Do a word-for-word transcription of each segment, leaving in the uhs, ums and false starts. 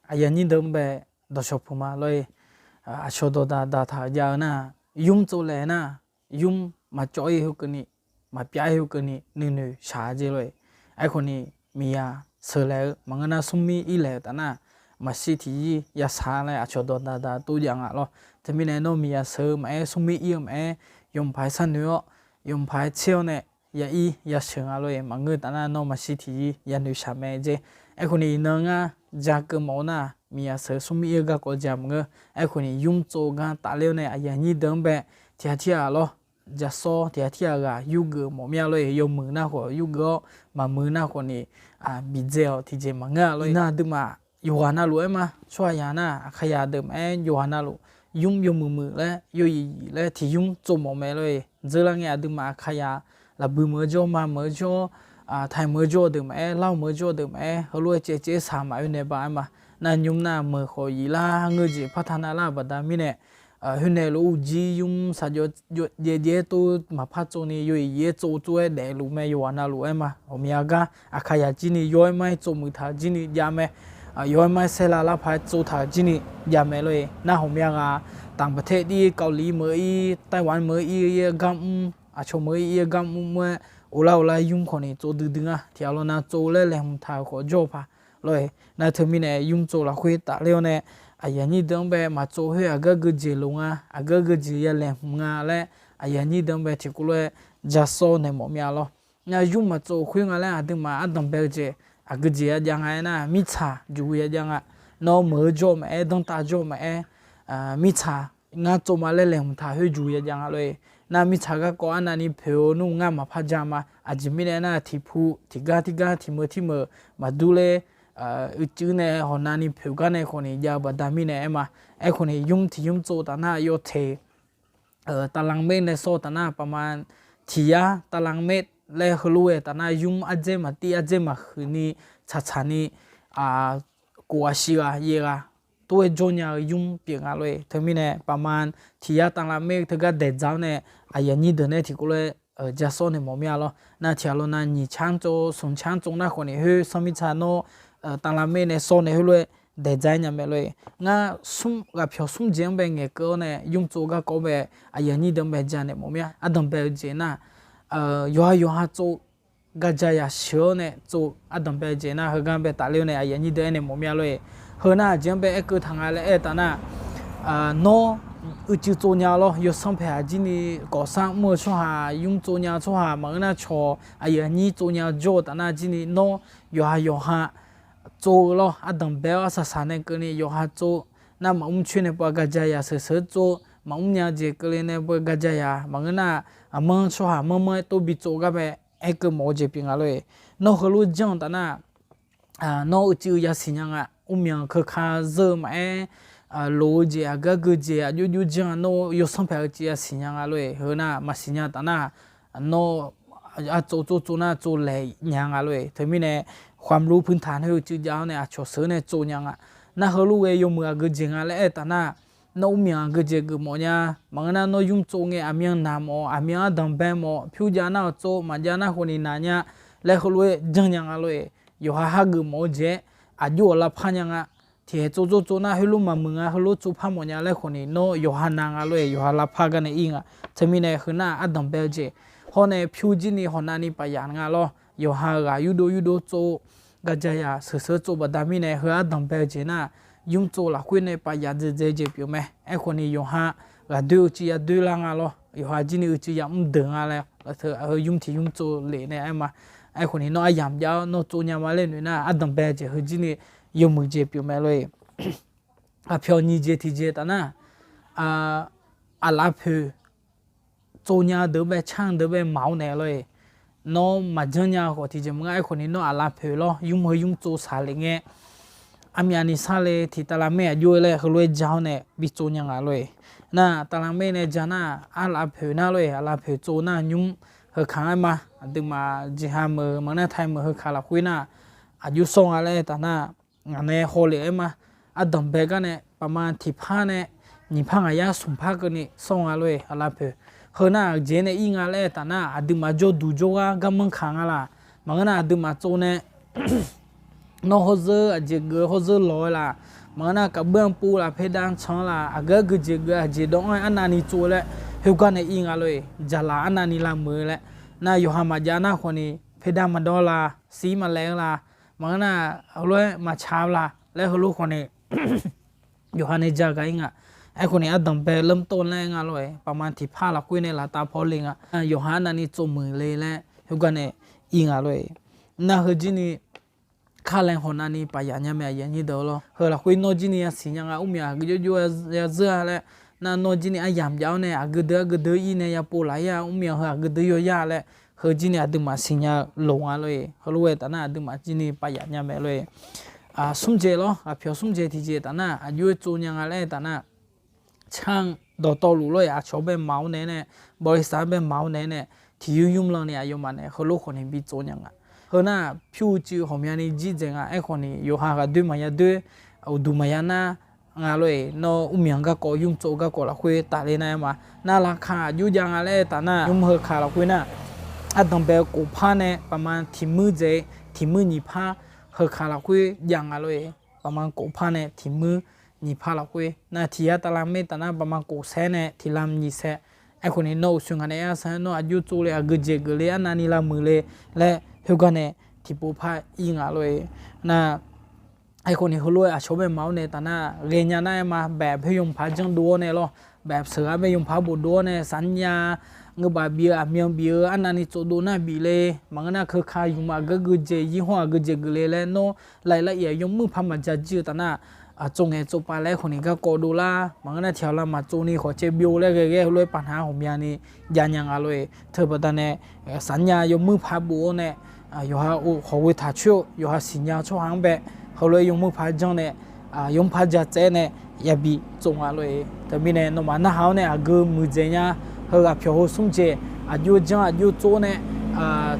Aqyuif aqnyir deuq-anr bae dawqshawq puq ma lor-e. Aqcawq dawqdaq daqtaq-euq jav-eu nar, yumr tsovlaeq nar, yumr maqcawv-ir heukeuvni, maqpyav-ir heukeuvni nuinoeq shaq-a jeq lor-e. Aerkhawfni miqyaq sheuqlaeq-eu maqngeur nar, smrmir irlaeq-eu taf nar, maqshi tiqyir yashaq laer aqcawq dawqdaq daq tov jav nga lor. Teumirnae nawr miqyaq sheuq-eu maqaer, smrmir ir-eu maqaer, yawmuiq paq-aer sharnoeq-awr, yawmuiq paq-aer tser-awr nae ya ir yasheuq nga lor-e. Maqngeur taf nar nawr maqshi tiqyir yanoeq shaq mae jeq. Aerkhawfni iqnan ngar jakeuv mawf-eu nar, miqyaq sheuq-eu smrmir ir-eu garkawv ja maqngeur. Aerkhawfni yumr tsov gar tafler-awr nae aqyuif aqnyir deuq-anr bae tiqghaq tirghaq lor, jasawr tiqghaq tirghaq ghaq yurgeuf mawf mir-a lor-e. Yawmuiq nar khawf yurgeuf-awr, maqmuiq nar khawfni bidzae-awq tiqjeq maqngeur-a lor. Iqnan aqduimaf yawqghaq navluf-aer ma, tsawrhaqzaq nar, Aqkaqzaq deuq maqaer, yawqghaq navluf yumr yawmuiq muiq laer, yawyiq yiq laer tiq yumr tsov mawf mae lor-e. Dzeurlar ngae aqduimaf Aqkaqzaq, Laqbui meuq-eu jawr, Ma meuq-eu jawr, Taiq meuq-eu jawr deuq maqaer, Lawr meuq-eu jawr deuq maqaer, heulof-aer caev caev saq maqoe nae ba aer ma. Nar nymr nar meuq khawf yiq lar ngeur jeq par taq nav lar-euq baqda mirnae, khoernae lof-aer uqjir yumr saqjawv jaev jaev-aer tov maqpar tsovni yawyiq yiq-aer tsov tsov-aer daefluf mae. Yawqghaq navluf-aer ma, ghawqmya gar Aqkaqzaq jir ni yaw-aer mar-aer tsov muiq taq-euq jir ni jav mae. Yaw-aer mar-aer saerlar lar paq-aer tsov taq-euq jir ni jav mae lor-e. Nar ghawqmya ghaq ต่างประเทศ ir, เกาหลี meuq ir, ไต้หวัน meuq ir, ir-aer gar mr, aqcawq meuq ir, ir-aer gar mr mr-aer, uvlar uvlar yumr khawfni tsov duidui nga. Tiqghaq lawnav tsov laer laeqhmq taq-euq khawf jawr-eu paq lor-e. Nar teumirnae yumr tsov lafkhoer tafler-awr nae, aqyuif aqnyir deuq-anr bae maqtsov khoer aqgeu geujeq loq nga, aqgeu geujeq ya laeqhmq nga laer, aqyuif aqnyir deuq-anr bae tiqkawv lof-aer jasawr naeq mawf mir-a lor. Nar yumr maqtsov khoer nga laer aqduimaf ardanq bae-eu jeq aqgeu jeq ya jav nga aernar, mirtsaq juq ya jav nga. Nawr meuq-eu jawr maqaer, danrtav jawr maqaer, mirtsaq ngar tsov ma laer laeqhmq taq khoer juq ya jav nga lor-e. Nar mirtsaq garkawv arnavni poeq-eu nmr ngar maqpar ja ma. Aqjeq mirnae aernar, tiqpu tiqgar tirgar tiqmeuq tirmeuq maqdur ler, uicuiv nae hawqnavni poeq gar nae khawfni jav-eu baqda mirnae aer ma. Aerkhawfni yumr tiq yumr tsov taf nar yawteq ตารางเมตร nae sawr taf nar ประมาณ tiq yar ตารางเมตร laer heulof ghae taf nar yumr ardzaer maqtiv ardzaer maqhuiq ni tsaqtsaq ni kof aqshi ghaq yaev ghaq tov-aer jawr nya-eu yumr pyeuf nga lor-e. Teumirnae ประมาณ tiq yar ตารางเมตร teugar daeqdzaq-awr nae aqyuif aqnyir deuq nae tiqkawv lof-aer jasawr naeq mawf mir-a lor. Nar tiqghaq lawnav nyiq canr tsov smq canr tsov nar khawfni khoer sanr mirtsaq nawr ตารางเมตร nae sawr nae heulof-aer daeqdzaq-aer nya mae lor-e. Ngar smr ghaqpyawq smr jeq-anr bae ngaeqkeuv-awr nae yumr tsov garkawv bae aqyuif aqnyir deuq-anr bae janaeq mawf mir-a. Ardanq bae-eu jeq nar, yawqha yawqha tsov gaqjaq yaq sheuq-awr nae tsov ardanq bae-eu jeq nar heugar bae tafler-awr nae aqyuif aqnyir deuq aernaeq mawf mir-a lor-e. Heu nar aqjeq-anr bae aer keuv taq nga laer aer taf nar, nawr uicuiv tsov nya lor, yawsanr paeq-aq jir ni ก่อสร้าง mr-eu tsawrhaq, yumr tsov nya-eu tsawrhaq maqngeur nar cawq aqyuif aqnyir tsov nya-eu jawr-eu taf nar jir ni nawr yawqha yawqha tsov-eu lor. Ardanq bae-awr arsaq saq nae keuvni yawqha tsov nar maqmr coer nae pov gaqjaq yaq sheuq sheuq tsov, maqmr nya jeq keuvle nae pov gaqjaq yaq maqngeur nar, aqmanr tsawrhaq manr manr-aer tov bi tsov gar bae aer keuv mawf-eu jeq pyeuf nga lor-e. Nawr heulof janr-eu taf nar, nawr uicuiv yasiq nya nga. Mrmyanq keuka zeur-eu maqaer, loq-eu jeq aqgeu geujeq aqjox jox janr nawr yawsanr paeq-eu jeq yasiq nya nga lor-e. Heu nar maqsiq nya taf nar, nawr artsov tsov tsov nar tsov laeq nya nga lor-e. Teumirnae ความรู้พื้นฐาน heu uicuiv jav-awr nae aqcawq sheuq nae tsov nya nga. Nar heulof ghae yawmuiq aqgeu jeq nga laer aer taf nar, nawr mrmyanq aqgeu jeq geufmawf nya. Maqngeur nar nawr yumr tsov ngae aqmyan naq mawf, aqmyan ardanq bae mawf, pyur jav nar-awq tsov, maqjav nar khawfni naq nya laer heulof-aer janr nya nga lor-e. Yawqha hageuf mawf-eu jeq-aer aqjox-awq lavpar nya nga. Tiqhaeq tsov tsov tsov nar heulof maqmuiq nga, heulof tsov par mawf nya laer khawfni nawr yawqha na nga lor-e, yawqha lavpar gar nae ir nga. Teumirnae heu nar ardanq bae-eu jeq hawr nae pyur jir ni hawqnavni paf yaf nga lor. Yawqha ghaq yurdov yurdov tsov, gaqjaq yaq sheuq sheuq tsov baqda mirnae heu ardanq bae-eu jeq nar, yumr tsov lafkhoer nae paf yaf dzaedzae jeq pyeuf mae. Aerkhawfni yawqha ghaqdoer uicuiv ya doer lar nga lor. Yawqha jir ni uicuiv ya mr deuq nga laer, heu yumr tiq yumr tsov lef nae aer ma. Aerkhawfni nawr aryamq jav-awr nawr tsov nya ma laer noeq nar, ardanq bae-eu jeq heu jir ni yawmuiq jeq pyeuf mae lor-e. Aqpyawq nyiq jeq tiq jeq taf nar, aqlaf poeq tsov nya deuq bae, canr deuq bae maq-awr naeq lor-e. Nawr maqjanr nya khawf tiqjeq maqnga. Aerkhawfni nawr aqlaf poeq lawr, yumr heu yumr tsov saqlef ngae, armyav ni sarle tiq tavlaq maer aqjox-aer laer heulof-aer ja-awr nae bi tsov nya nga lor-e. Nar tavlaq maer nae ja nar, arlaf poeq nar lor-e, aqlaf poeq tsov nar nymr heu kaq-aer ma. Aqduimaf jeqha meuq maqnar tai meuq heu kaq lafkhoer nar, aqjox sawr nga laer aer taf nar, ngaq nae hawlef-aer ma. Ardanq bae gar nae paqma tiqpar nae nyiqpar ngaq yar smqpar keuvni sawr nga lor-e, aqlaf poeq. Heu nar aqjeq nae ir nga laer aer taf nar, aqduimaf jawrduq jawrgar garmanr kaq nga laq. Maqngeur nar aqduimaf tsov nae Nawr hawrzeur aqjeq geuf-eu hawrzeur lawq-aer la, maqngeur nar kaqbur-anr pov laf, paerdav-anr can la, aqgeu aqgeu jeq geuf aqjeq dawv-anr-aer arnavni tsov laer, khoergar nae ir nga lor-eq. Jaqlaq arnavni lavmuiq-eu laer, nar yawqha maqjav nar khawfni paerdav maqdawr la, sir maqlaeq-eu la, maqngeur nar heulof-aer maqtsaq-eu la laer heulof khawfni yawqha nae ja gaq ir nga. Aerkhawfni ardanqbae lamr tov laer nga lor-eq, paqma tiqpar lafkhoer nae laftav paw le nga. Yawqha arnavni tsov muiq le laer khoergar nae ir nga lor-eq. Nar heujirni kar laer hawq navni paf yaf nya mae, aqyuif aqnyir deuq lor. Heu lafkhoer nawr jirni yasiq nya nga, mr myaq aqgeu jawrjawr ya zeur-a laer, nar nawr jirni aryamq jav-awr nae aqgeu deuq aqgeu deuq ir nae ya pov laf ir-a, mr myaq heu aqgeu deuq yaw ya laer, heujirni aqduimaf siqnya-eu loq nga lor-eq. Heulof-aer taf nar aqduimaf jirni paf yaf nya mae lor-eq. Smr jeq lor, aqpyawq smr jeq tiqjeq taf nar aqjox-aer tsov nya nga laer taf nar, can dawqtawvluf lor-eq, aqcawq-anr bae maq-awr nae nae, bawrisaq-anr bae maq-awr nae nae, tiq yur yur lan ni aqyawfmaf nae heulof khawfni bi tsov nya nga. Heu nar pyur uicuiv ghawqmyani jir dzaeq nga. Aerkhawfni yawqha ghaq doer maqya doer, uqduq maqya nar nga lor-eq. Nawr mr myaq garkawv, yur tsov garkawv lafkhoer tafler nar-aer ma. Nar laqkhaq aqjox jav nga laer taf nar, nymr heu kaq lafkhoer nar, ardanqbae-eu kof par nae paqma tiq muir dzaeq, tiq muir nyiq par heu kaq lafkhoer jav nga lor-eq. Paqma kof par nae tiq muir nyiq par lafkhoer nar, tiq yar tavlam maer taf nar paqma kof saer nae tiq lam nyiq saer. Aerkhawfni nawr uqshoe ngaq nae arsaq-aer nawr aqjox tsov le, aqgeu jeq geuf le, arnavni lavmuiq le laer khoergar nae tiqpov par ir nga lor-eq. Nar aerkhawfni heulof-aer aqcawq-anr bae maq-awr nae taf nar ghaenya nar-aer ma, baef khoer yawmuiq paq janr dov-awr nae lor, baef sheuqghaq bae yawmuiq paq bof dov-awr nae saqnya ngeur baf bif-eu, aqmyan bif-eu, arnavni tsov dov nar bif le, maqngeur nar keuka yumq aqgeu geujeq, yir hawr aqgeu jeq geuf le laer nawr laiq lar-iq aqyawf muir paq maqja jir-eu taf nar, tsov ngaeq tsov pav laer aerkhawfni garkawv dovlar, maqngeur nar tiq ghaq lar maqtsov ni khawf caev byov laer ghae ghae heulof-aer paf nar ghawqmyani jav nya nga lor-eq. Teubaqda nae saqnya yawmuir paq bof-awr nae, yawqha khawf ghoe taq coer-eu yawqha siqnya-eu tsawrhaq-anr bae heulof-aer yawmuir paq janr nae, yawmuir paq ja tsaev nae yabi tsov nga lor-eq. Teumirnae nawmaf narhaq-awr nae aqgeu muiqdzaeq nya, heu ghaqpyawq heu smr jeq aqjox janr aqjox tsov nae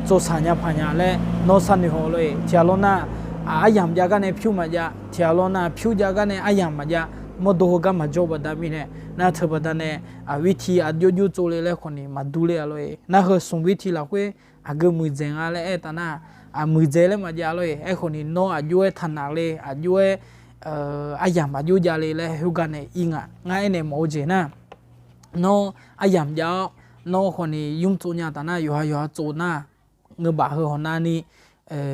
tsov saq nya paq nya laer nawr sharnoeq haw lor-eq. Tiq ghaq lawr nar aryamq jav gar nae pyur maqjav, tiq ghaq lawr nar pyur jav gar nae aryamq maqjav, mawrdo heugar maqjawr baqda mirnae, nar teubaqda nae วิธี aqjox jox tsov le laer khawfni maqdur ler-a lor-eq. Nar heu smq วิธี lafkhoer aqgeu muiqdzaeq nga laer aer taf nar, muiqdzaeq laer maqjav lor-eq. Aerkhawfni nawr aqjox-aer taqnaq le, aqjox-aer aryamq aqjox jav le laer khoergar nae ir nga. Ngar aernaeq mawf-eu jeq nar, nawr aryamq jav-awr nawr khawfni yur tsov nya taf nar yawqha yawqha tsov nar, ngeur baf heu hawq navni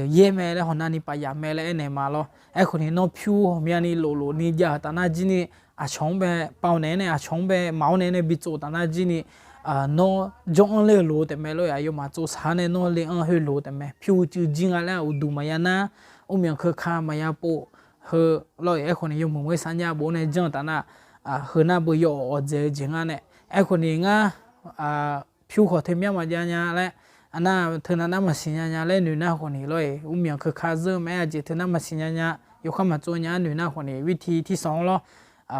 yaer mae laer hawq navni paf yaf mae laer aernaeq ma lor. Aerkhawfni nawr pyur ghawqmyani loflofni jav-euq taf nar jir ni aqcawq-anr bae pav-awr naeq-aer nae aqcawq-anr bae maq-awr naeq-aer nae bi tsov taf nar jir ni nawr janr-anr ler-eu loq-eu taef mae lor-eq. Aqyawfmaf tsov saq-awr nae nawr le-anr khoer loq-eu taef mae. Pyur uicuiv jir nga laer uqduq maqya nar, mrmyanq keuka maqya pov heu lor-eq. Aerkhawfni yawmuiq maqghae saqnya bof-awr nae janr-eu taf nar, heu nar beu yawawq awqdzaeq-eu jeq nga nae. Aerkhawfni ngar pyur khawf teumyanr maqjav nya laer, aqnar teunav nar maqsiq nya nya laer noeq nar khawfni lor-eq. Mrmyanq keuka zeur-eu mae-aer aqjeq teunav maqsiq nya nya, yawkhav maqtsov nya-aer noeq nar khawfni วิธี tiqsanq-anr lor,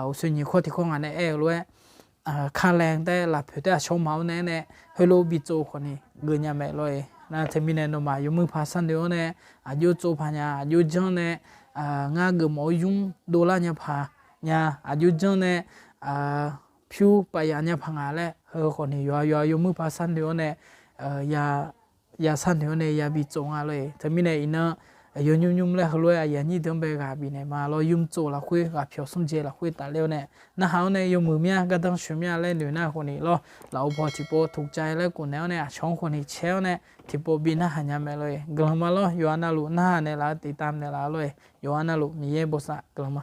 uqshoe nyiq khawr tiqkhawr ngaq nae aer-eu lof-aer, kar laer taef lafpoeq taef aqcawq maq-awr naeq-aer nae heulof bi tsov khawfni geuf nya mae lor-eq. Nar teumirnae nawmaf yawmuiq paq sharnoeq-awr nae aqjox tsov paq nya, aqjox janr nae ngar geufmawf-eu yur dovlar nya paq nya, aqjox janr nae pyur paf yaf nya paq nga laer heu khawfni yawqha yawqha yawmuiq paq sharnoeq-awr nae ya sharnoeq-awr nae yabi tsov nga lor-eq. Teumirnae iqnan yawnymr nymr laer heulof-aer aqyuif aqnyir deuq-anr bae ghaq bifnaeq ma lor. Yur tsov lafkhoer ghaqpyawq smr jeq lafkhoer tafler-awr nae narhaq-awr nae yawmuiq mya gardanr sheuq mya laer noeq nar khawfni lor. Lafov paw tiqpov ถูกใจ laer khofnaeq-awr nae aqcawq-anr khawfni caer-awr nae tiqpov bi narhaq nya mae lor-eq. Guiqlanq ma lor. Yawqha navluf narhaq naeqlaf-eu ติดตาม naeqlaf-a lor-eq. Yawqha navluf Miqyaer bosav guiqlanq ma.